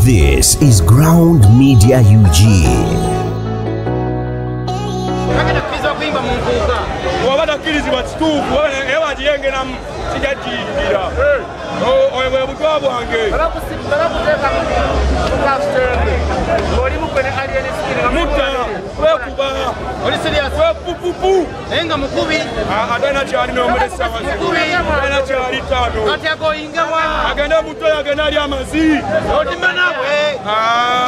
This is Ground Media UG. Wabatakirizibwa kituufu ewagiyengenamu kijja kiyingira oyo bwe butwa bwange mutta wekuba wekupupu naye nga mukubi atalina kyali n'omulesawatalina kyali ttaano kati agoyingawa agende mutoyo agende ali amazi otima naawe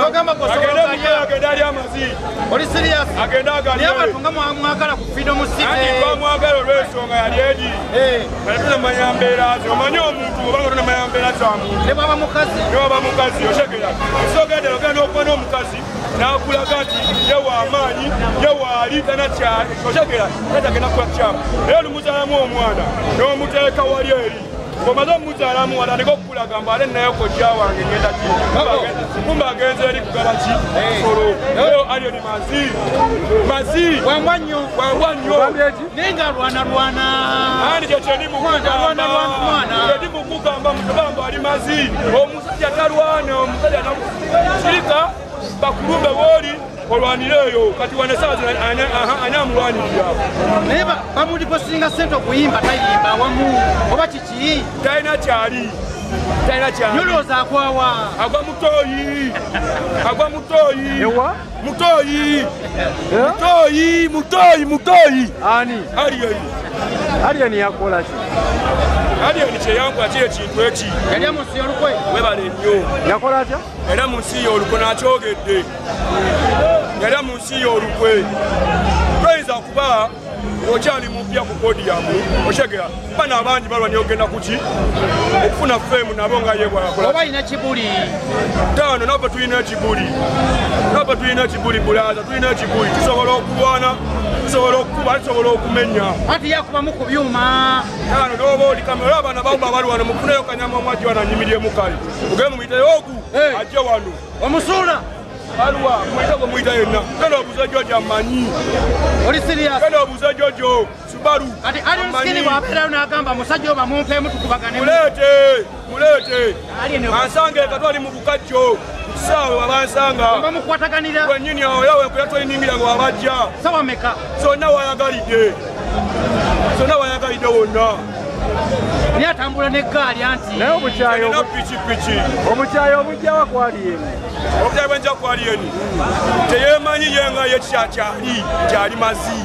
agende mutoyo agende ali amazi oli serious agende agalye naye abantu nga mwagala ku Freedom City anti twamwagala olw'ensonga yali egi kale tunamanya mbeera ze omanyi omuntu obanga tunamanya mbeera za muntu ne bwaba mukazi ne bwaba mukazi oshegera osogedde ogenda okuba n'omukazi n'akulaga nti ye w'amaanyi ye waali tana kyali oshegera tatagenda kukola kyamu naye olumuzaalamu omwana n'omuteeka wali eri ng'omaze omumuzaalamu watandika okukulaga mbu ate nnayo kojja wange ngenda ki kumbe agenze eri kugaba ki solo oyo Alien mazi mazi wangwa nnyo wangwa nnyo naye ng'alwanalwana andi kye kyendi mukugamba mutubambo ali mazi omusajja talwana omusajja sirika bakulumbe wooli olwanireeyo kati wane saawa zino ani amulwanirira naye bamuliposinga ssente okuyimba tayimba awamu oba kiki talina kyali talina kyali nyolooza agwawa agwa mutoyi agwa mutoyi ewa mutoyi mutoyi mutoyi mutoyi ani Alien Alien yakola ki Alien kyeyankola kiri ekintu eki yalya mu nsi y'olukwe webale nnyo yakola atya era mu nsi y'olukwe n'akyogedde era mu nsi y'olukwe toyinza kuba okyali mupya ku podiyamu okyegera bano abangi balwanya ogenda kuki okufuna feemu nabo nga ye bwakola oba alina kibuli ttaano naffe tulina ekibuli naffe tulina ekibuli bulaza tulina ekibuli tusobola okulwana tusobola okukuba tusobola okumenya anti yakubamu ku byuma ttaano n'oba oli kamera olaba abaana bakuba bali wano mufuneyo kanyama omwajja wano anyimiriemu kale mugende muyiteyo ogu ajje wano omusuula aluwa muyite gwe muyita yenna genda obuuze Jojo amanyi oli serious genda obuuze Jojo Subaru kati Alien Skin bw'abeerayo n'agamba musajja oba mumpeemu tukubagane muleete muleete ansange katwali mu bukajjo kisaawe wabansanga bamukwataganira wennyini awo era wenkula twaliningira nga wabajja sawa meka zonna wayagalidde zonna wayagalidde wonna naye atambula n'eggaali anti naye obukyayi na pikipiki obukyayi obujjawa ku Alien obukyayi bwenja ku Alien teyeemanyi ye nga ye kyakyali kyali mazi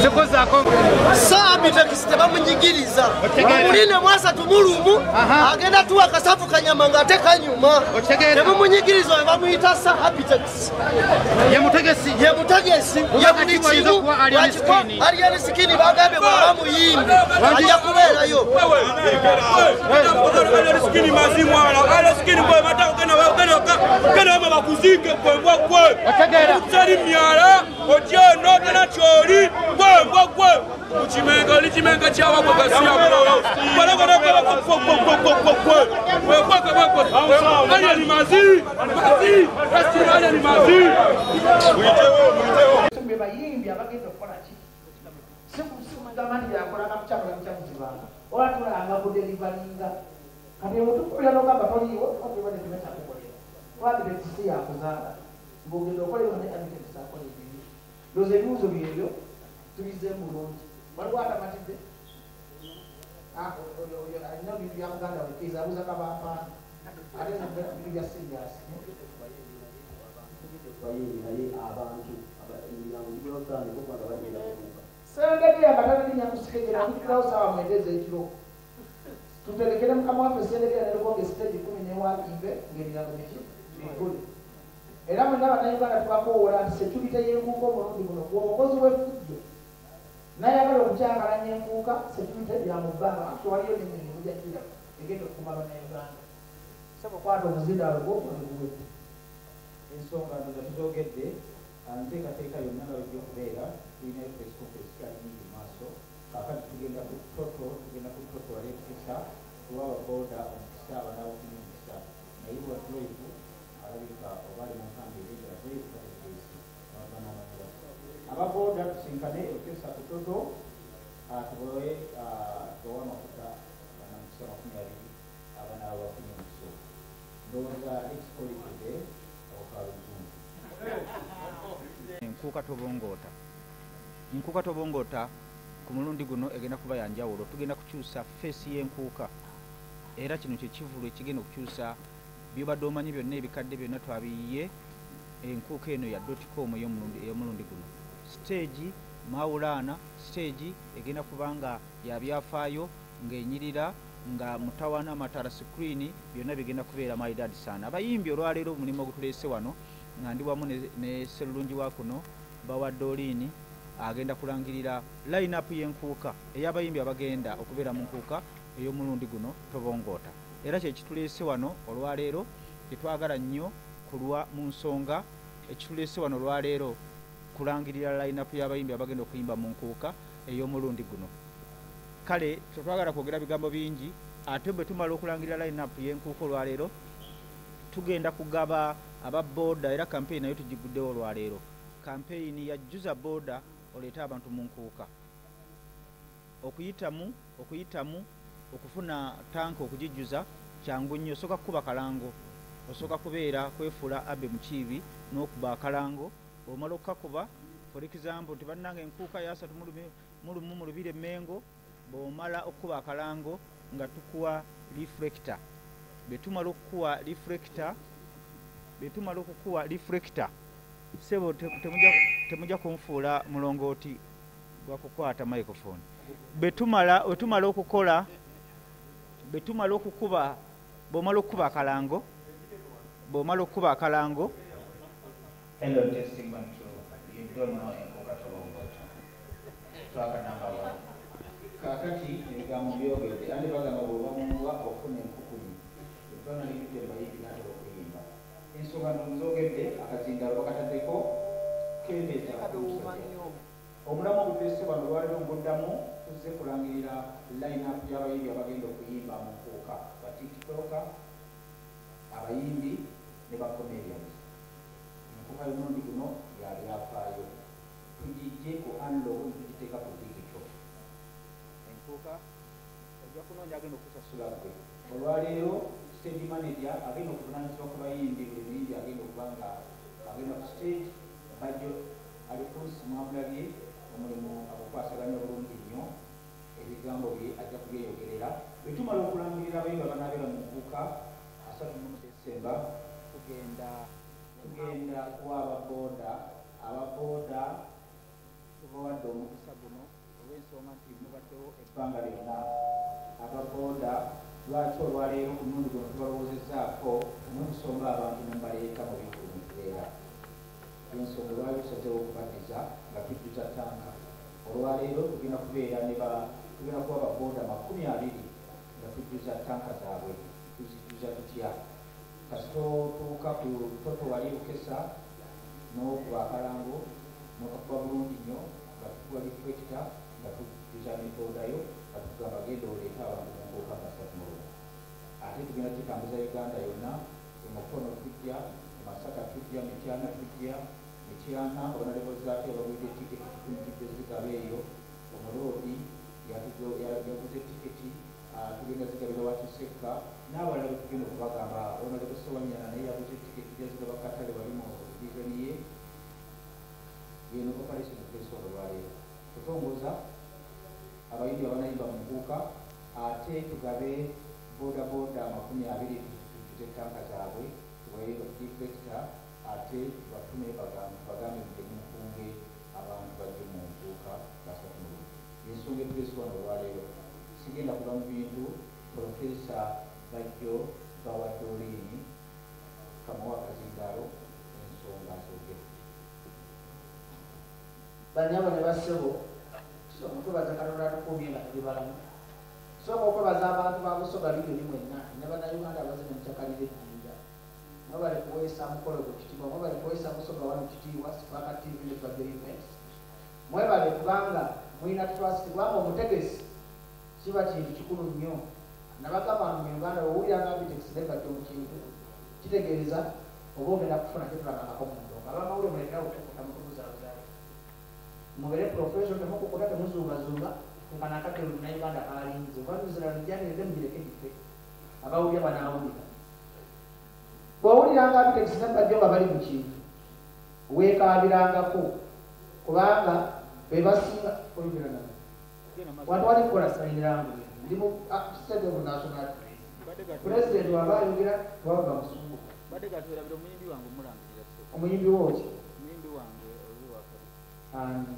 sikozaako Sabitekisi tebamunyigiriza muline mwasatu mulumu agenda tuwa kasafu kanyama ng'ate kanyuma temumunyigiriza oyo bamuyita Sabitekisi ye mutegesi ye mutegesi ye buli kimu Alien Skin bagambye bw'aba muyimbi ajja kubeerayo Alien Skin mazi mwana Alien Skin gwe mata genda wama bakuzike gwe mbwa gwe utali myala ojja eno tena kyoli gwe mbwa gwe ukimenga oli kimenga kyawagwe gasiya Alien mazi mazi Alien mazi mbe bayimbi abagenda okukola ki sikugamba nti byakolanga mukyakula mukyamuzibanga oba tulanga kudelivalinga kati otukubira n'ogamba toliiwo tubatebadetebakyakukolera kuba si yakuzaala ng'ogenda okola ne Abitex akola ebibi ndowooza ebibuuzo byebyo tubizeemu bulungi waliwo atamatidde oyo alina ebintu bya muganda we kiza abuuza kabampaana ate bintu bya serious naye abantu emiryango gibulautandika okuba nga bagenda kutuuka Ssendegeya nga tanalinya kusikegera kujjukirawo ssaawa 9 ez'ekiro tutegekere mukama waffe Ssendegeya ne Lukonge siteegi 11 ng'emiryango miki migule era mwenna Bannayuganda tubakowoola nti security y'enkuuka omulundi guno omukozi w'effujjo n'ayagala okukyankalanya enkuuka security ya mu bbanga anti waliyo n'emirimu gya kira egenda okukuuma Bannayuganda sebo kwata omuzindaalo gw'okuguwedde ensonga ndoza tuzogedde nteekateeka yonna nga bwejja okubeera tulina press conference kyali nyingi mu maaso kaakati tugenda ku toto tugenda ku toto wali ekisa tuwa ababoda omukisa abanaabafuna omukisa naye bwa drive alabika oba ali mu nkambi ereetera drive tategeezi abantu ababoda tusinkane ekisa ku toto tubawe tubawe amafuta banamukisa 20 abanaaba bafunye Nkuuka Tobongoota. Nkuuka Tobongoota ku mulundi guno egenda kuba ya njawulo. Tugenda kukyusa face y'enkuuka, era kino kye kivvulu ekigenda okukyusa byobadde omanyi byonna, ebikadde byonna twabiyiye. Enkuuka eno ya .com ey'omulundi guno, stage mawulaana, stage egenda kuba nga ya byafaayo, ng'enyirira, nga mutawaana, amatala, screen, byonna bigenda kubeera maridadi sana. Abayimbi olwaleero, omulimu ogutuleese wano nga ndi wamu ne Sserulungi wa kuno bawadde oliini, agenda kulangirira line up y'enkuuka ey'abayimbi abagenda okubeera mu nkuuka ey'omulundi guno Tobongoota. Era kyekituleese wano olwaleero, tetwagala nnyo kulwa mu nsonga. Ekituleese wano olwaleero kulangirira line up y'abayimbi abagenda okuyimba mu nkuuka ey'omulundi guno. Kale tetwagala kwogera bigambo bingi. Ate bwe tumala okulangirira line up y'enkuuka olwaleero, tugenda kugaba aba boda, era campaign nayo tugiguddewo olwaleero, campaign ya juza boda oleete abantu mu nkuuka. Okuyitamu okufuna tanka okugijjuza kyangu nnyo. Osooka kukuba kalango, osooka kubeera kwefuula abe mukiibi n'okuba akalango. Omala okukakuba, for example, nti bannange enkuuka ya 31 mu Lubiri Emmengo. Bw'omala okukuba akalango nga tukuwa reflector. Bwe tumala okukuwa reflector, bwe tumala okukuwa reflector, sebo, temujja kunfuula mulongooti gwa kukwata microphone. Bwe tumala okukola, bwe tumala okukuba, bw'omala okukuba akalango, bw'omala okukuba akalango. Hello, testing one, two. You don't know Enkuuka Tobongoota. Twaka number one. Kaakati ebigambo byogedde, andi bagamba bw'oba mumbwa ofuna enkukunyi. Ebbanga lijjudde mbayimbi natera okuyimba. Ensonga nzogedde, akazindalo bakataddeko kendeeza omusajja. Omulamu ogutuleese wano olwaleero nguddamu, tuzze kulangirira line up y'abayimbi abagenda okuyimba mu nkuuka, ba TikToker, abayimbi ne ba comedians. Enkuuka y'omulundi guno ya byafaayo, tugijje ku analog tugiteeka ku digital. Enkuuka ojja kunoonya agenda okusasula gwe. Olwaleero stage manager agenda okuvunaanyizibwa ku bayimbi, buli muyimbi agenda okuba nga agenda ku stage, Bajjo Alifunsi, mwamulabye omulimu agukwasaganya bulungi nnyo, ebigambo bye ajja kubyeyogerera. Bwe tumala okulangirira abayimbi abanaabeera mu nkuuka 31 Desemba, tugenda kuwa ababooda. Ababooda tubawadde omukisa guno olw'ensonga nti mubaddewo ebbanga lyonna. Ababooda, lwaki olwaleero ku mulundi guno tubalowoozezzaako mwe musonga abantu ne mubaleeta mu bivvulu mutubeera? Ensonga olwaleero tusazeewo okubaddiza nga tujjuza tanka. Olwaleero tugenda kubeera ne ba tugenda kuwa ababooda 20 nga tujjuza tanka zaabwe. Tuzijjuza tutya? Kasita otuuka ku Total wali Bukesa n'okuba akalango n'okakuba bulungi nnyo nga tukuwa reflector, nga tujjuza ne boodayo, nga tugamba genda oleete abantu mu nkuuka nga 31. Ate tugenda kitambuza Uganda yonna. Emukono tujja, Masaka tujja, Mityana tujja. Mityana Honorable Zaake bagulidde tiketi 100, tujja zigaba eyo. Omuloodi yaguze tiketi, tugenda zigabira wa Kisekka n'abalala betugenda okubagamba. Honorable Sewanyana naye yaguze tiketi, tujja zigaba Katale wali mu division ye. Yeno operation twesobola olwaleero kutongoza abayimbi abanayimba mu nkuuka, ate tugabe boda boda 20, tujjuze tanka zaabwe, tubawe reflector, ate tubatume bagambe mugende mukunge abantu bajje mu nkuuka 31. Ensonga etuleese wano olwaleero, sigenda kuva mu bintu. Profesa Bajjo bawadde oliini, kamuwa akazindaalo, ensonga azogere. Banyabo ne bassebo, okwebaza Katonda atukuumye nga tuli balamu. Sooka okwebaza abantu ba Busoga Region mwenna ne Bannayuganda abazze ne mukyakalira ejjinja. Mwebale kuweesa mukolo gwe kitiibwa, mwebale kuweesa Busoga wano kitiibwa. Spark TV ne Bajjo Events, mwebale kubanga mulina trust, kubanga omutegesi kiba kintu kikulu nnyo. Nabagamba mu Uganda owulira nga Abitex ne Bajjo mu kintu, kitegeeza oba ogenda kufuna kyetulabangako mu ndongo. Abamawulire, mulekerawo okukuta mutubuzaabuzayo, mubere professional, temukukuta, temuzuubazuuba. Kana akadde Munnayuganda kalinze oba mizirano janirede, mugireke gife, abawulira banaawulira. Bw'owuliranga Abitex ne Bajjo nga bali mu kintu, weekaabirangako. Kubanga bebasinga oyogera nabo. Watu wali kukola sign language. Ndi mu state of national president waba ayogera twava musungu. Badde gatwerabira omuyimbi wange omulangirira ssebo. Omuyimbi woki? Omuyimbi wange oli wakati. Ani?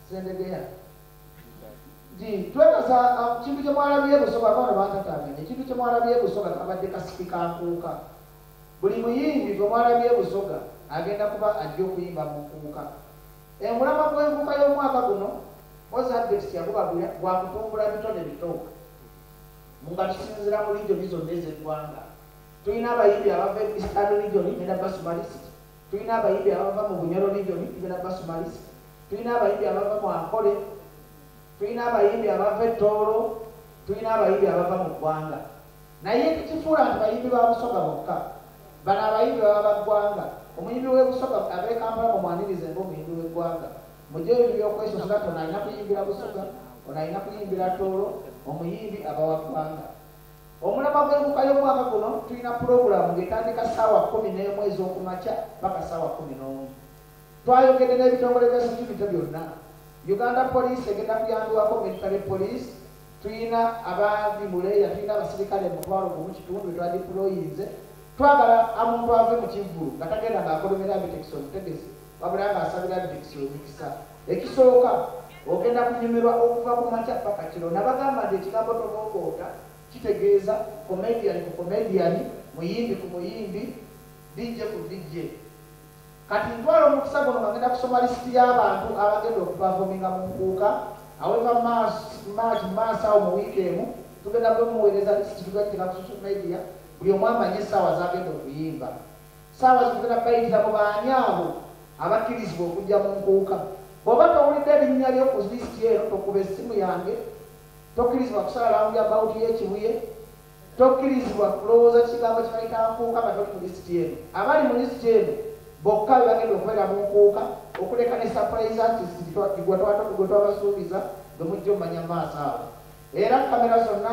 Ssendegeya. Nti twebaza kintu kye mwalabye Busoga abaana bantatamenya. Ekintu kye mwalabye Busoga kabadde kasiki ka nkuuka. Buli muyimbi gwe mwalabye Busoga agenda kuba ajja okuyimba mu nkuuka. Omulamwa gw'enkuuka y'omwaka guno Ozabix yagubagulira gwakutumbula bitone bito. Nga tusinziira mu regioni zonna ez'eggwanga. Tulina abayimbi abava e Eastern region ngenda basumalist. Tulina abayimbi abava mu Bunyoro region ngenda basumalist. Tulina abayimbi abava mu Ankole. Tulina abayimbi abava e Tooro. Tulina abayimbi abava mu ggwanga. Naye tekifuula nti bayimbi ba Busoga bokka. Bano abayimbi baba ba ggwanga. Omuyimbi w'e Busoga ab'e Kampala mumwanirize ng'omuyimbi w'eggwanga. Mugye ebintu by'okwesosola nti ono alina kuyimbira Busoga, ono alina kuyimbira Tooro, omuyimbi aba wa ggwanga. Omulamwa gw'enkuuka y'omwaka guno tulina pulogulaamu ng'etandika ssaawa 11 ez'okumakya paka ssaawa 11. Twayogedde n'ebitongole bya security byonna. Uganda Police egenda kuyambibwako military police. Tulina abandi muleya, tulina abasirikale 10,000 betwadiployinze. Twagala omuntu ave mu kivvulu nga tagenda ng'akolomera Abitex omutegesi, wabula ng'asabira Abitex omukisa. Ekisooka ogenda kunyumirwa okuva ku makya paka kiro. Nabagamba nti ekigambo tobongoota kitegeeza comedian ku comedian, muyimbi ku muyimbi, DJ ku DJ. Kati ntwala omukisa guno nga ngenda kusoma lisiti y'abantu abagenda okuperforminga mu nkuuka. However, maaso awo mu wiiki emu tugenda kumuweereza lisiti, tugenda ku social media buli omu amanye essaawa z'agenda okuyimba. Ssaawa zitugenda bayitira mu baani abo abakkirizibwa okujja mu nkuuka. Bw'oba towulidde erinnya lyo ku lisiti eno, tokuba essimu yange, tokkirizibwa kusala round about y'Ekibuye, tokkirizibwa kulowooza kigambo kye bayita nkuuka nga toli ku lisiti eno. Abali mu lisiti eno bokka be bagenda okubeera mu nkuuka, okuleka ne surprise artist gwe twabasuubiza gwe mujja omumanya mu maaso awo. Era kamera zonna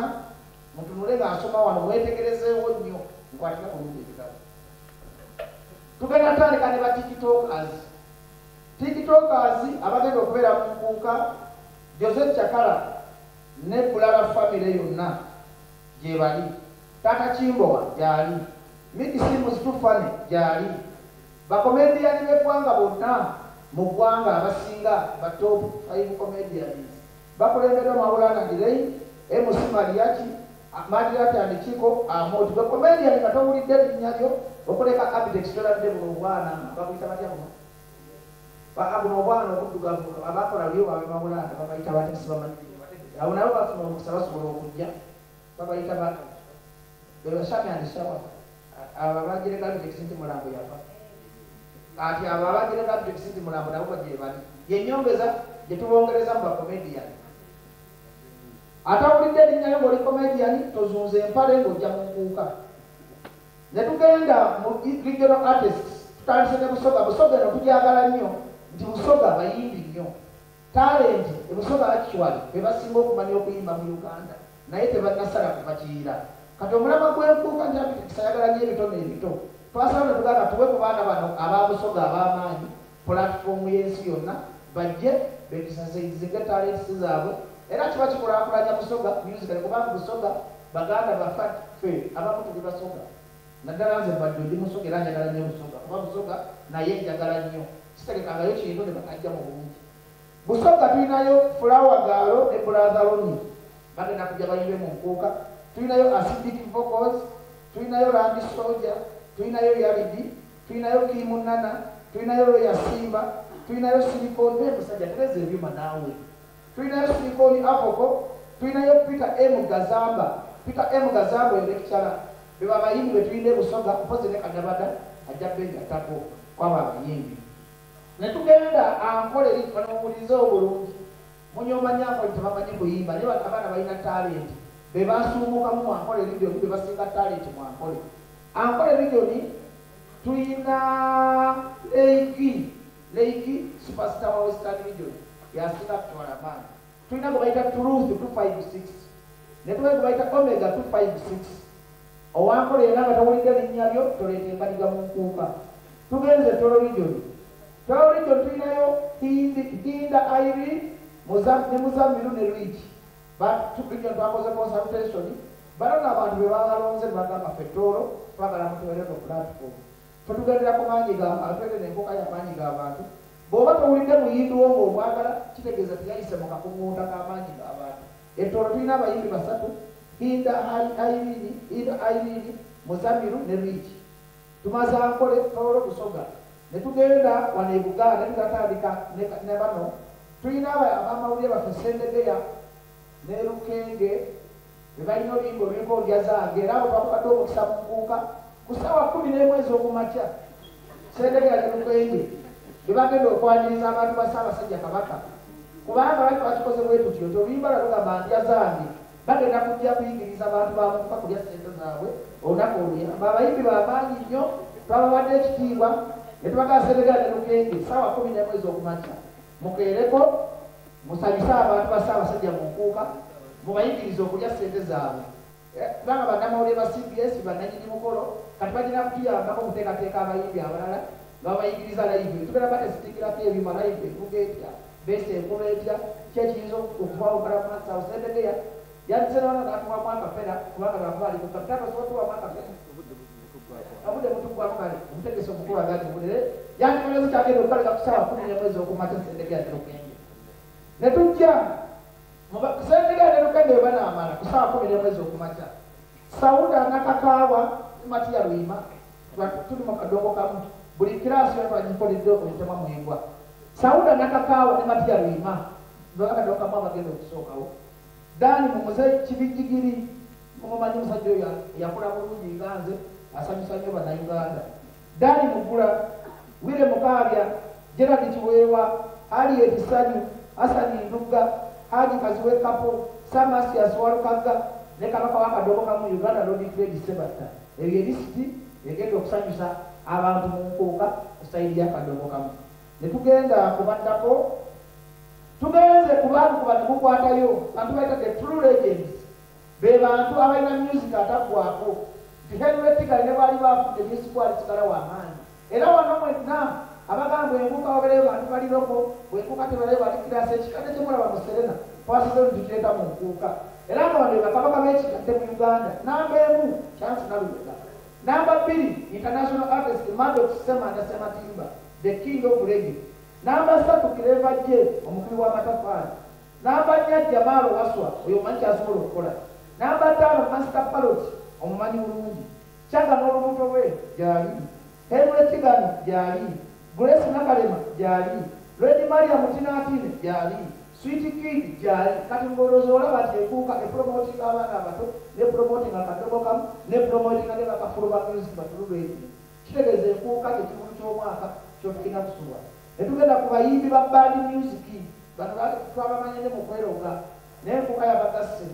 mutunule ng'asoma wano mwetegerezeewo nnyo, nkwatira bulungi ekitabo. Tugenda tandika ne ba tiktokers. Tiktokers abagenda okubeera mu nkuuka, Jose Chakala ne Bulala family yonna gye bali. Taata Kimbowa gy'ali, Miki Simus Tufane gy'ali. Bakomediyani b'eggwanga bonna mu ggwanga abasinga ba top 5 comedians bakulembeddwa Maulana Direi, MC Mariachi, Madirati and Chiko Amoti. Bakomediyani katowulidde erinnya lyo okuleka Abitex tolabidde buno obwana babuyita batya buno? Buno obwana obuddugavu abakola lyo babe Maulana babayita batya sibamanyi. Abo nabo bafuna omukisa basobola okujja babayita ba Bebasami and Shawa. Abo abagireka Abitex nti Mulambo yafa. Ati abo abagireka Abitex nti Mulambo nabo gye bali. Ye nnyongeza gye tubongereza mu bakomediyani. Atawulidde erinnya lyo ng'oli comedian tozunza empale ng'ojja mu nkuuka. Ne tugenda mu regional artists, tutandise ne Busoga. Busoga eno tugyagala nnyo nti Busoga bayimbi nnyo. Talent e Busoga actually be basinga okumanya okuyimba mu Uganda, naye tebannasala kuva Kiyira. Kati omulamwa gw'enkuuka nti Abitex ayagala nnyo ebitone ebito. Twasalawo ne tugamba tuwe ku baana bano aba Busoga ab'amaanyi pulatifomu y'ensi yonna bajje beekisazizinge talents zaabwe. Era kiba kikulaakulanya Busoga musically kubanga Busoga baganda baffe ffe abamu tuli Basoga. Naddala nze mbadde ndi Musoga era njagala nnyo Busoga kuba Busoga naye njagala nnyo. Sitegekangayo kintu ne bakajja mu bungi. Busoga tulinayo Flower Girl ne Brother Ronnie bagenda kujja bayimbe mu nkuuka. Tulinayo Acidic Vocals, tulinayo Randy Soldier, tulinayo Yaridi, tulinayo Kimu Nana, tulinayo Roya Simba, tulinayo Silicon musajja tereza ebyuma naawe. Tulinayo Silicon Avoko, tulinayo Peter M Gazamba. Peter M Gazamba oyo lecturer. Be babayimbi be tulina e Busoga mpozi ne Kadabada ajja beegattako kwabo abayimbi. Ne tugenda Ankole eri banomuwulirize obulungi. Munyooma Ankole tebamanyi kuyimba naye abaana balina talent. Be basuumukamu mu Ankole region be basinga talent mu Ankole. Ankole region tulina Leigi superstar wa Western region yasinga kutwala amaanyi. Tulina gwe bayita Truth 256 ne tulina gwe bayita Omega 256. Owankole yenna nga towulidde linnya lyo toleeta embaliga mu nkuuka. Tugenze Toro region. Toro region tulinayo Hinda Irene ne Muzamiru ne Luigi. Region twakoze consultation bano abantu be babalonze ne bagamba ffe Toro twagala mutuweereko platform. Tutugendera ku maanyi g'abantu, twegenda enkuka y'amaanyi g'abantu. Bw'oba towulidde muyimbi wo ng'omwagala kitegeeza teyayise mu kakuŋŋunta k'amaanyi g'abantu. Etoro tulina abayimbi basatu, Hinda Irene, Muzamiru ne Luigi. Tumaze Ankole, Toro, Busoga. Ne tugenda wano e Buganda ne tugatandika ne bano. Tulina abamawulire baffe Ssendegeya ne Lukenge be balina oluyimba oluliko ndya zange, era abo twakubadde omukisa mu nkuuka ku ssaawa 11 ez'okumakya. Ssendegeya ne Lukenge be bagenda okwaniriza abantu ba Ssaabasajja Kabaka, kubanga bali twakikoze bwe tutyo nti oluyimba lwa lugamba ndya zange, bagenda kujja kuyigiriza abantu ba Nkuuka kulya ssente zaabwe olunaku oluyamba. Abayimbi bamaanyi nnyo, twabawadde ekitiibwa ne tubagamba Ssendegeya ne Lukenge ssaawa 11 ez'okumakya mukeereko musanyuse abantu ba Ssaabasajja mu nkuuka, mubayigirize okulya ssente zaabwe. Kubanga bannamawulire ba CBS bannannyini mukolo kati bagenda kutuyambako okuteekateeka abayimbi abalala nga babayigiriza live. Tugenda batesitingirako ebyuma live evuga etya, beesi enkuba etya, ki ekiyinza okubaawukala mu maaso awo. Ssendegeya yandise n'abaana n'atuwamu akapera kubanga lwakuba ali ku kapita osobola otuwamu akapera obudde butuggwako. Kale omutegesi omukulu agagibulire yandikoleze kyagenda okukaleka ku ssaawa 11 ez'okumakya Ssendegeya ne Lukenge. Ne tujja Ssendegeya ne Lukenge bwe banaamala ku ssaawa 11 ez'okumakya, Sauda Nakakaawa ne Matiya Luyima tuli mu kadongo kamu, buli kiraasi yo twagikoledde omutemwa mwengwa. Sauda Nakakaawa ne Matiya Luyima bakadongo kamu abagenda okusookawo. Dani Mumuze Kibijjigiri, mumumanyi omusajja oyo yakola bulungi nga nze, asanyusa nnyo Bannayuganda. Dani Mugula, Wire Mukaabya, Gerald Kiweewa, Harriet Ssanyu, Hassan Ndugga, Haji Kaziwe Kapo, Samasias Walukagga ne Kabaka w'akadongo kamu Uganda Lord Fred Ssebatta. Ebyo erisiti egenda okusanyusa abantu mu nkuuka ku sayidi y'akadongo kamu. Ne tugenda kubaddako, tugenze ku bantu kuba ne mukwatayo bantu bayita the true legends, be bantu abalina music ataggwako. Nti Henry Tigali ne bwali baafudde music wali sigala w'amaanyi. Era wano mwenna abagamba enkuuka wabeereyo bantu baliroko, bwenkuuka tebaleyo bali kirasi ekikadde kye mulaba mu Serena twasize tukireeta mu nkuuka. Era nga bano be bakabaka b'ekikadde mu Uganda. Namba 1 Chance Nalubega, namba 2 international artist Maddox Ssemanda Ssematimba, the king of reggae, namba 3 Clever J omukubi w'amataffaali, namba 4 Jamal Waswa oyo omanyi ky'asobola okukola, namba 5 Master Parrot omumanyi bulungi, Chaka n'olubuto lwe gyali, Henry Tigani gyali, Grace Nakalema gyali, Lady Maria Mutinatine gyali, Sweet Kid gyali. Kati ng'olowooza olaba nti enkuuka epromotinga abaana abato, ne promotinga akadongo kamu, ne promotinga ne bakafulu ba music batululweri. Kitegeeza enkuuka kye kivulu ky'omwaka ky'otulina kusubwa. Ne tugenda ku bayimbi ba band music, bano twabamanye ne mu kweroga, naye enkuuka yabagasse.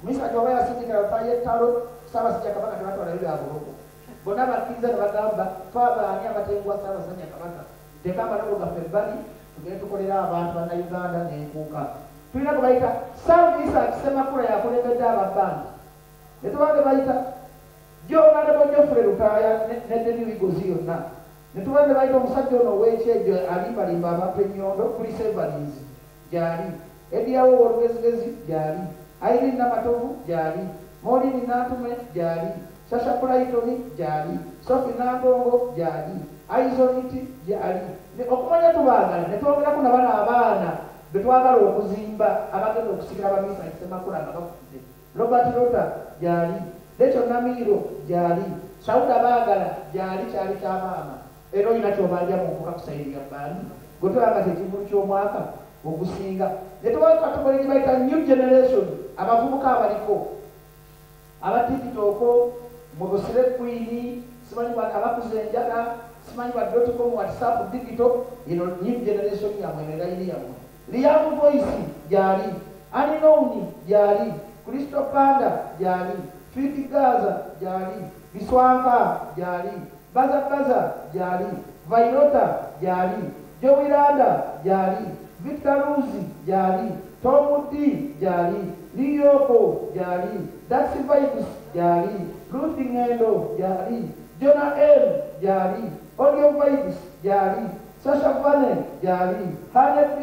Misa gy'oba yasindikira Lutaaya Ettalo, Ssaabasajja Kabaka tebatwalayo bya bulogo. Bonna bakkiriza ne bagamba twabaani abatenguwa Ssaabasajja Kabaka, teeka amalogo gaffe ebbali tugende tukolera abantu Bannayuganda n'enkuuka. Tulina gwe bayita Sam Isaac Ssemakula yakulembedde ababandi. Ne tuba ne bayita Honorable Geoffrey Lutaaya ne Debbie Wigozi yonna. Ne tuba ne bayita omusajja ono ow'ekyejjo alimbalimba abantu ennyondo, Chris Evans gyali, Eddie Awo ow'olugezigezi gyali, Irene Namatovu gyali, Maureen Nantume gyali, Sasha Brighton gyali, Sophie Nantongo gyali, Aizoniti gyali. Okumanya tubaagala ne twongerako na bano abaana be twagala okuzimba abagenda okusikira Bamisa Ssemakula nga bafudde. Robert Rota gyali, Rachel Namiro gyali, Sauda Baagala gyali, kyali kya maama. Era olina ky'obanja mu nkuuka ku sayidi ya bandi gwe tulaba nti ekivulu ky'omwaka ogusinga. Ne tubawo kategori gye bayita new generation, abavubuka abaliko aba TikTok, mu Busire Queen, simanyi abakuza enjaga, simanyi ba .com, WhatsApp, digital, ino new generation yammwe eno erayini yammwe. Liam Voice gyali, Unknown gyali, Crystal Panda gyali, Fit Gaza gyali, Biswanka gyali, Baza Baza gyali, Vairota gyali, Joey Landa gyali, Victor Luzi gyali, Tom D gyali, Liyoko gyali, Daxi Vibes gyali, Ruth Ngendo gyali, Jonah M gyali, Audio Vibes gyali, Sasha Vane gyali, Hane B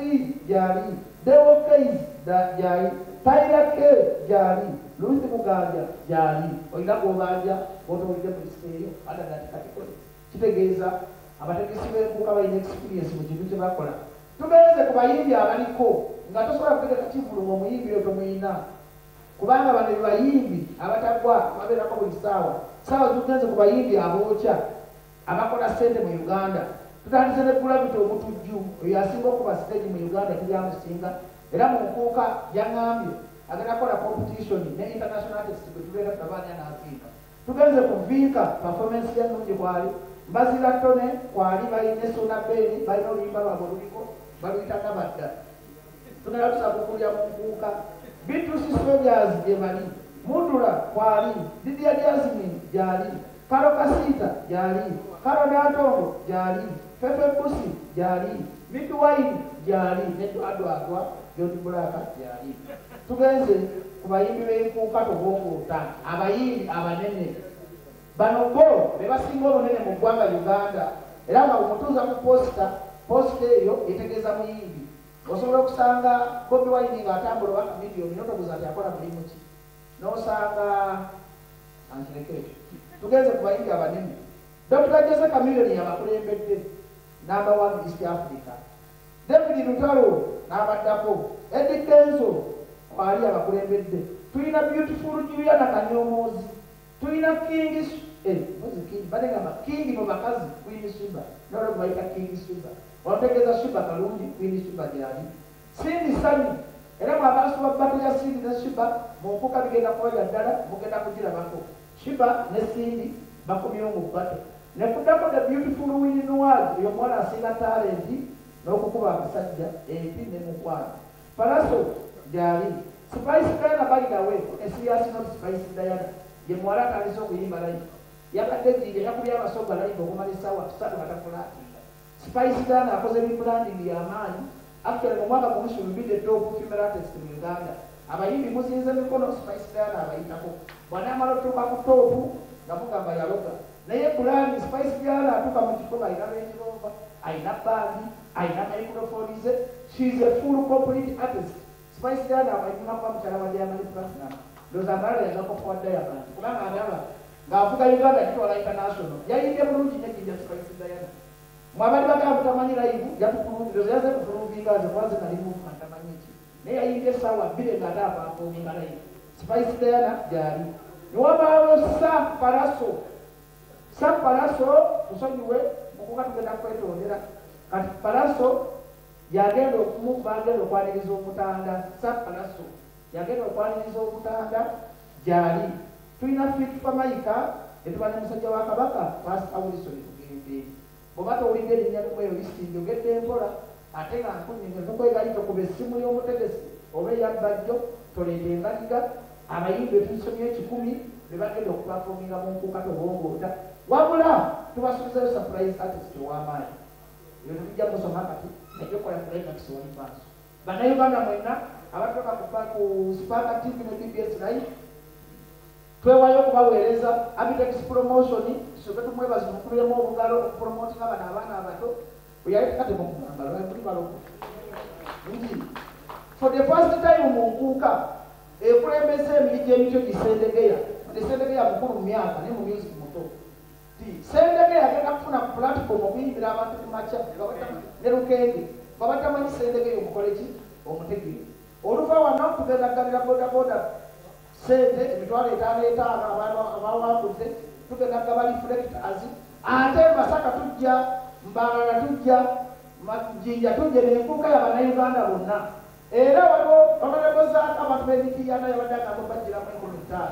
gyali, Dewo Keys gyali, Tyler K gyali, Luis Muganja gyali. Olina gw'obanja gw'otowulidde mu lisiti eyo adadati katikole. Kitegeeza abategesi b'enkuuka balina experience mu kintu kye bakola. Tugenze ku bayimbi abaliko nga tosobola kutegeka kivvulu ng'omuyimbi oyo tomuyina, kubanga bano be bayimbi abatagwa babeerako buli ssaawa. Ssaawa tugenze ku bayimbi abookya abakola ssente mu Uganda. Tutandise ne Gravity Omutujju, oyo asinga okuba stage mu Uganda tebyamusinga, era mu nkuuka yaŋŋambye agenda kukola competition ne international artist gwe tugenda tulabaani anaasinga. Tugenze ku Vinka, performance ye nnungi kwali, Mbazira Tone kwali, balina Suna Ben, balina oluyimba lwabwe oluliko baluyita Nabadda. Tugenda tusabukulya mu nkuuka. B2C Soldiers gye bali, Mudula kwali, Lydia Jasmine gyali, Karo Kasita gyali, Karo Nantongo gyali, Fefe Busi gyali, Midwine gyali, ne Dwadwadwa John Black gyali. Tugenze ku bayimbi b'enkuuka tobongoota, abayimbi abanene. Bano bo be basinga obunene mu ggwanga Uganda, era nga bw'omutuuza ku posita, posita eyo etegeeza muyimbi. Osobola okusanga Bobi Wine ng'atambula oba Chameleone, n'otobuuza nti akola mulimu ki, n'osanga ankireke ekyo. Tugenze ku bayimbi abanene. Dr. Jose Chameleone yabakulembedde, number 1 East Africa. David Lutalo n'abaddako, Eddie Kenzo kwali abakulembedde. Tulina Beautiful Juliana Kanyomozi, tulina King badengamba King mu bakazi Queen Suba, nolwo bayita King Suba, wamutegeeza Suba kalungi, Queen Suba gyali. Cindy Sanyu, era mwabasuba battle ya Cindy ne Suba mu nkuuka bigenda kuba bya ddala, mugenda kugirabako. Suba ne Cindy bakomyewo mu battle. Ne kuddako the beautiful Winnie Nwagi, oyo omuwala asinga talenti n'okukuba abasajja empi ne mukwano. Pallaso gyali. Spice Diana, by the way, a serious note, Spice Diana ye muwala atandise okuyimba live. Yabadde Jjinja, yakubye abasoga live okumala essaawa 3 nga tafulaatinga. Spice Diana akoze rebranding y'amaanyi. Actually mu mwaka gumu she will be the top female artist mu Uganda. Abayimbi muzinze mikono, Spice Diana abayitako. Bw'anaamala otuuka ku top nga mugamba yaloga. Naye pulaani Spice Diana atuuka mu kifo ng'alina Range Rover, alina bandi, alina microphone ze. She is a full complete artist. Spice Diana abayimbi kuba mukyala wa Diamond Platnumz. Ndowooza amalala yagakopa wa Diamond kubanga alaba ng'avuga Uganda gitwala international. Yayimbye bulungi nnyo Jjinja Spice Diana. Mwabali bagamba mutamanyi live, yatukulungi, ndowooza yazze kukulunginga nze kuba nze nali movement tamanyi ki. Naye yayimbye essaawa 2 ng'ate aperforminga live. Spice Diana gyali. Ne wabaawo Sir Pallaso. Sir Pallaso tusonyiwe mukuka tugenda kwetondera. Kati Pallaso yagenda bagenda okwaniriza omutanda. Sir Pallaso yagenda okwaniriza omutanda gyali. Tulina Fit Fameica, etuba ne musajja wa Kabaka Pastor Wilson Bugembe. Bw'oba towulidde erinnya limwe lisiti njogedde mpola, ate nga nkunnyonnyola tukwegaliko kuba essimu y'omutegesi oba eya Bbajjo toleeta embaliga. Abayimbi etusomye 100 be bagenda okuperforminga mu nkuuka tobongoota. Wabula tubasuubizayo surprise artist ow'amaanyi. Ebyo tetujja musoma kati, najja okukola climax wali maaso. Bannayuganda mwenna abatuuka ku Spark TV ne BBS Live, twewaayo okubaweereza Abitex Promotion. Tusooke tumwebaze tumukubiremu obugalo okupromotinga bano abaana abato. Bwe yali kati mukugamba lwali baloko nti for the first time mu nkuuka ekulembeza emiri gy'emito gisendegeya. Sendegeya mukulu mu myaka naye mu music muto. Sendegeya agenda kufuna ku platform okuyimbira abantu ku makya ne Lukenge. Nga batamanyi Sendegeya omukole ki omutegere. Oluva wano tugenda kugabira bodaboda sente 5,500 abantu abawangudde, tugenda kugaba reflectors. Ate Masaka tujja, Mbarara tujja, Jinja tujja n'enkuuka ya Bannayuganda bonna. Era waliwo Honorable Zaake abantu b'Emityana yabadde agamba obaggyiramu 5,000.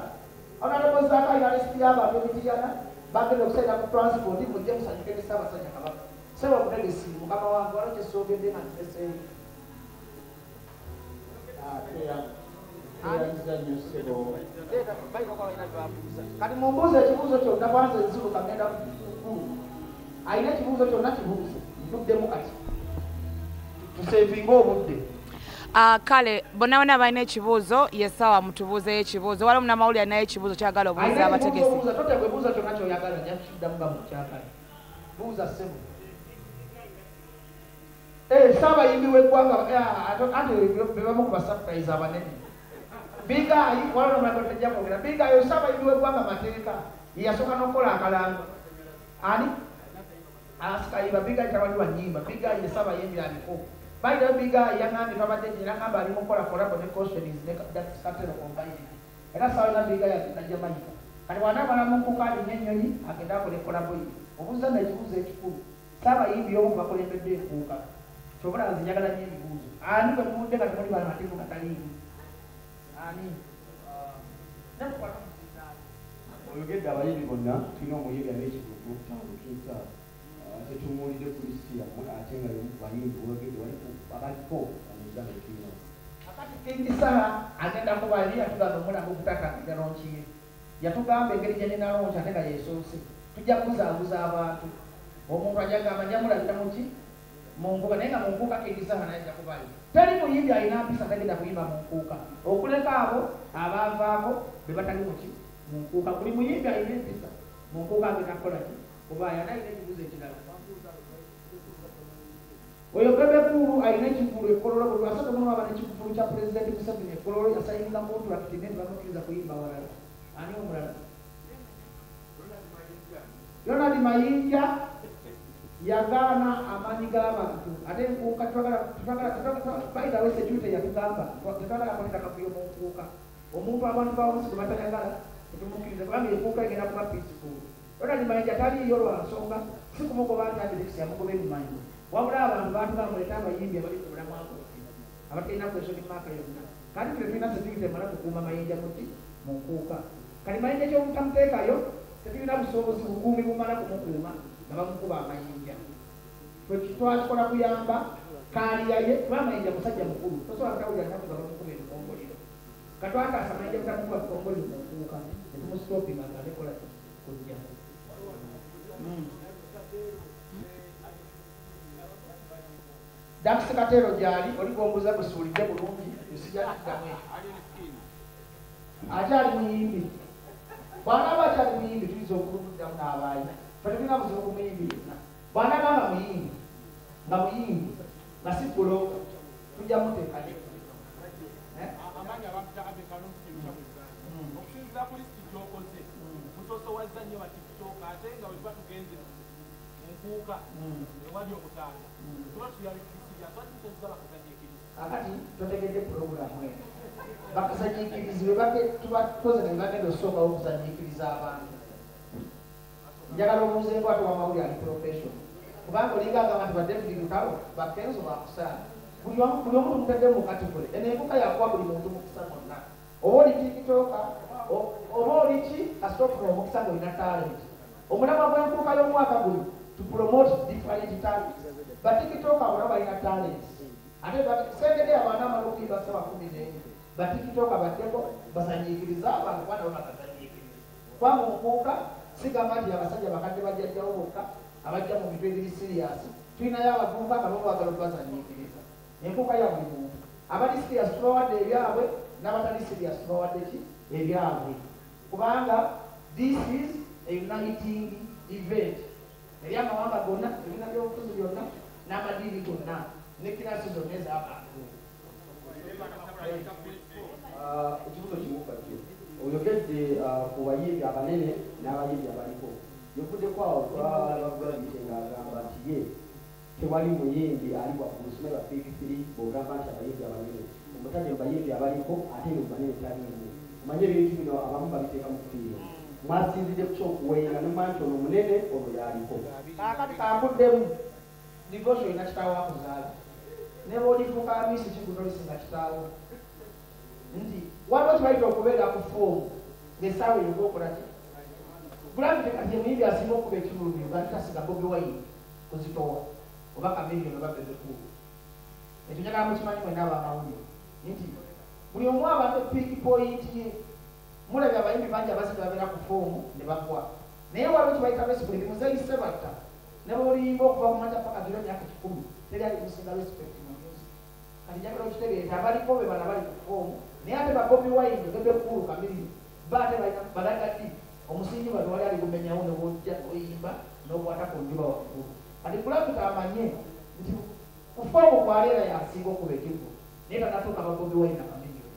Honorable Zaake alina lisiti y'abantu b'Emityana bagenda okusalira ku transport, mujje musanyuke ne Ssaabasajja Kabaka. Ssebo omutegesi mukama wange waliwo kye soogedde nga nkireseeyo. Kati mumbuuze ekibuuzo kyonna kwanza enziruka ngenda kukulu. Alina ekibuuzo kyonna kibuuze ntuddemu kati tusevinga obudde. Kale bonna bonna balina ekibuuzo, ye ssaawa mutubuuzeyo ekibuuzo. Waliwo munnamawulire alinayo ekibuuzo ky'ayagala obuuza abategesi. Totya gwe buuza kyonna ky'oyagala, nja kukiddamu nga mukyagala. Buuza ssebo. Saabayimbi w'eggwanga ate bebamu ku basurprise abanene. Bigayi waliwo nomulala tejja kwogera. Bigayi saabayimbi w'eggwanga mateeka yeyasooka n'okukola akalango. Ani? Asikayiba Bigayi tabali wa nnyimba. Bigayi ye saabayimbi aliko. Bayira Bigayi yangambye twabadde gye nagamba ali mu kukola collabo ne Cautions ne Katero combined. Era saawa yonna Bigayi agenda Jamaica. Kati bw'anaamala mu nkuuka alinnya ennyonyi agende akole collabo ye. Obuuza nno ekibuuzo ekikulu. Saabayimbi y'omu ku bakulembedde enkuuka. Ky'obola nze njagala nnyo ebibuuzo. Ani gwe muwulidde nga temuli bamativu nga taliimu? Ani? Oyogedde abayimbi bonna, tulina omuyimbi alina ekivuvu Kinsa. Tetumuwulidde ku lisiti yammwe ate nga y'omu ku bayimbi boyogedde waliko abaliko mu Uganda tulina. Kakati King Saha agenda kuba yali yatugamba omulanga ogutaka launch ye. Yatugamba engeri gye nina launch ate nga yeesoose. Tujja kuzaabuza abantu. Omuntu ajja kugamba nja mulabira mu ki? Mu nkuuka, naye nga mu nkuuka King Saha naye ajja kubayo. Teri muyimbi alina mpisa tagenda kuyimba mu nkuuka. Okuleka abo abaavaako be batali mu ki? Mu nkuuka. Buli muyimbi alina empisa mu nkuuka agenda kukola ki? Kubayo. Ani alina ekibuuzo ekirala? Oyo Bebe Cool alina ekivvulu e Kololo. Buli lwasatu muno aba n'ekivvulu kya Pulezidenti Museveni e Kololo, yasayinga kontulakiti naye tebamukkiriza kuyimba walala. Ani omulala? Ronald Mayinja yagaana amaanyi g'abantu. Ate enkuuka by the way security yatugamba tetwagala kuleeta kavuyo mu nkuuka. Omuntu abantu ba wansi gwe batayagala tetumukkiriza kubanga enkuuka egenda kuba peaceful. Ronald Mayinja taliiyo lwa nsonga, si kumugoba nti Abitex yamugoba ebimanyi. Wabula abantu baatugamba muleete abayimbi abali ku mulamwa gwaffe abatalina question mark yonna. Kati ffe tulina security emala kukuuma Mayinja muki mu nkuuka. Kati Mayinja ky'obutamuteekayo tetulina busobozi bukuumi bumala kumukuuma nga bamukuba amayinja. Ffe twakikola kuyamba kaaliya ye, kuba Mayinja musajja mukulu, tosobola kutawulira nnaku nga bamukuba ebikongoliro. Katwataasa Mayinja butamukuba bikongoliro mu nkuuka ne tumusitopinga nga alekola kujja. Dax Katero gyali, oli gw'ombuuza gusuulidde bulungi, nsijja kuddamu ekyo. Akyali muyimbi. Bw'anaaba akyali muyimbi tuyinza okumuddamu n'abaayi. Ffe tetulina buzibu ku muyimbi yenna. Bw'anaaba nga muyimbi, nga si bbulooka, tujja muteekayo. Amaanyi abampita Abe Kalungi Kiruka mu Uganda. Okusinziira ku lisiti gy'okoze, musoosowazza nnyo ba TikTok ate nga bwe tuba tugenze mu nkuuka ewali omutanda tuba tuyabikisibya tuba bakazanyiikirizi. Kakati totegedde pulogulaamu eno. Bakazanyiikirizi be tuba tukoze ne bagenda osookawo okuzanyiikiriza abantu. Njagala obuuze enkwata w'amawulire ali professional. Kubanga olinga agamba nti ba David Lutalo, ba Kenzo bakusaana. Buli omu tumutadde mu category. Eno enkuuka yakuwa buli muntu mukisa gwonna. Oba oli TikToker, oba oli ki, kasita ofuna omukisa ng'olina talent. Omulamwa gw'enkuuka y'omwaka guno to promote different talents. Ba TikToker bonna balina talents. Ate Sendege abaana amala okuyimba ssaawa 14. Ba TikToker baddeko bazanyiikirize abantu kuba nabo bakazanyiikiriza. Kuba mu nkuuka sigamba nti abasajja bakadde bajjajjawo bokka abajja mu bintu ebiri serious. Tulinayo abavubuka nga bo baagala okubazanyiikiriza. Enkuuka ya buli muntu. Abali serious tubawadde ebyabwe n'abatali serious tubawadde ki? Ebyabwe. Kubanga this is a uniting event. Eri amawanga gonna, ebibiina by'obufuzi byonna n'amadiini gonna ne kirasi zonna ez'abantu. Ekibuuzo kimu Bajjo. Oyogedde ku bayimbi abanene n'abayimbi abaliko. Yovuddeko awo twalaba Gravity ng'agamba nti ye tewali muyimbi ali waggulu simanyi ba Big Three bw'ogamba nti abayimbi abanene. Omutadde mu bayimbi abaliko ate mu banene taliimu. Omanye ebintu bino abamu babiteeka mu ffiiro. Mwasinzidde ku ky'okuwenga ne mumanya nti ono munene ono y'aliko. Kaakati kankuddemu. Divorce olina kitaawo akuzaala. Ne bw'olifuuka Hamisi Kiggundu olisinga kitaawo. Nti waliwo kye bayita okubeera ku ffoomu ng'essaawa eyo ng'okola ki? Gravity kati ye muyimbi asinga okuba ekivvulu mu Uganda tasinga Bobi Wine kuzitowa oba Chameleone oba Bebe Cool. Ekyo njagala mukimanyi mwenna ab'amawulire nti buli omu aba ne peak point ye. Mulabye abayimbi bangi abasinga babeera ku ffoomu ne bagwa. Naye waliwo kye bayita respect. Muzeeyi Ssebatta ne bw'oliyimba okuva ku makya paka kiro emyaka 100 teri alimusinga respect mu music. Kati njagala okitegeere nti abaliko be bano abali ku ffoomu naye ate ba Bobi Wine, Bebe Cool, Chameleone bo ate balaga ddi omusingi bano wali aligumenyawo ne bw'ojja n'oyimba n'okwata ku njuba waggulu. Kati Gravity amanye nti Ku form kwaleera yasinga okuba ekivvulu, naye tanatuuka ba Bobi Wine na Chameleone.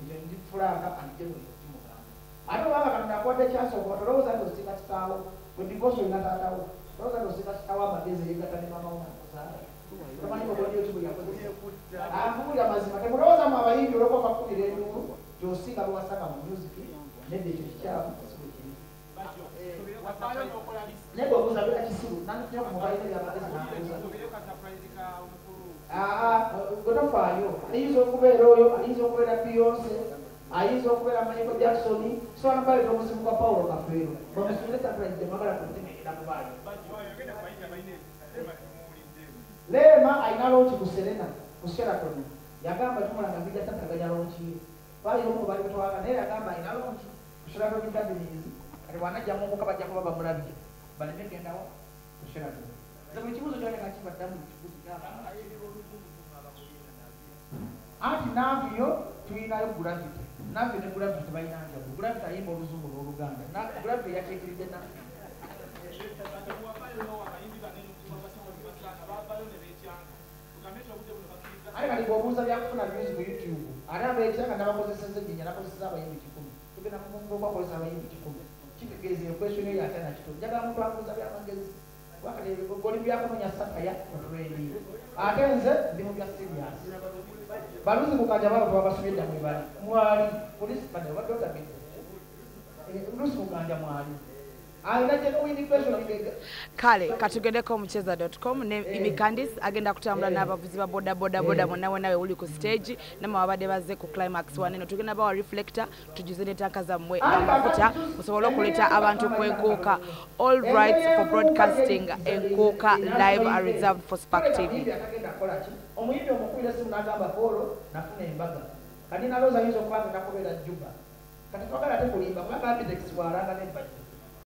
Ekyo ndi frank and genuine okimugamba. Ate obanga Katonda akuwadde chance okuba, tolowooza nti osinga kitaawo. Bwe divorce olina taatawo, tolowooza nti osinga kitaawo amagezi, yegatta ne maama wo nakuzaala. Tomanyi bw'odyoti bwe yakozesa. Ankubuulira mazima, temulowooza mu abayimbi olwokuba bakubira enduulu gy'osinga bewasanga mu music. Nedda, ekyo kikyamu, si bwe kiri. Naye bw'obuuza beera kisiru nantunya ku mubalina ebyamagezi n'ambuuza. Gwe tofaayo, ayinza okubeera oyo, ayinza okubeera Beyonce, ayinza okubeera Michael Jackson. Sobola nokubaleeta omuzimu gwa Paulo Kafeero, bamusubire surprise gyemwagala ku mutima egenda kubaayo. Rema alina launch ku Serena, ku Sheraton. Yagamba tumulanga bijja tataganya launch ye. Baali omu bali batwala, naye yagamba alina launch ku Sheraton Gardens. Kati bw'anajja mu muka bajja kuba bamulabye, baleme gendawo ku Sheraton. Nze buli kibuuzo kyoneka kibaddamu kibuuzo. Anti Navio tulinayo Gravity. Navio ne Gravity tebalina njawulo. Gravity ayimba Oluzungu n'Oluganda. Gravity yakiikiridde Navio. Ate kati bw'obuuza byakufuna views ku YouTube, ate abeekyanga nabakozeseza ejjinya, nakozesa abayimbi 100, tugenda kubakozesa abayimbi 100. Kitegeeza equation eyo ate nakito. Njagala muntu abuuza byamagezi. Wakati goli byakunoonya satire otrend, ate nze ndi mu bya serious. Baluzi Mukanja babo twabasubye dda, mwebali mwali polisi bane obadde otamidde. Luzi Mukanja mwali alina genuine question. Kale katugendeko mucheza.com ne Imikandis agenda kutambula n'abavuzi ba boda boda boda mwonna wonna we uli ku stage, namwe abadde bazze ku climax waneno. Tugenda bawa reflector, tujuze n'entanka zammwe amafuta, musobole okuleeta abantu ku Enkuuka. All rights for broadcasting Enkuuka live are reserved for Spark TV. Atagenda kukola ki? Omuyimbi omukubira essimu n'agamba, "Paul, nafuna embaga." Kati nalooza ayinza okuba nga nakubeera Juba. Kati twagala ate kulimba, kubanga Abitex bw'alanga n'ebbajjo.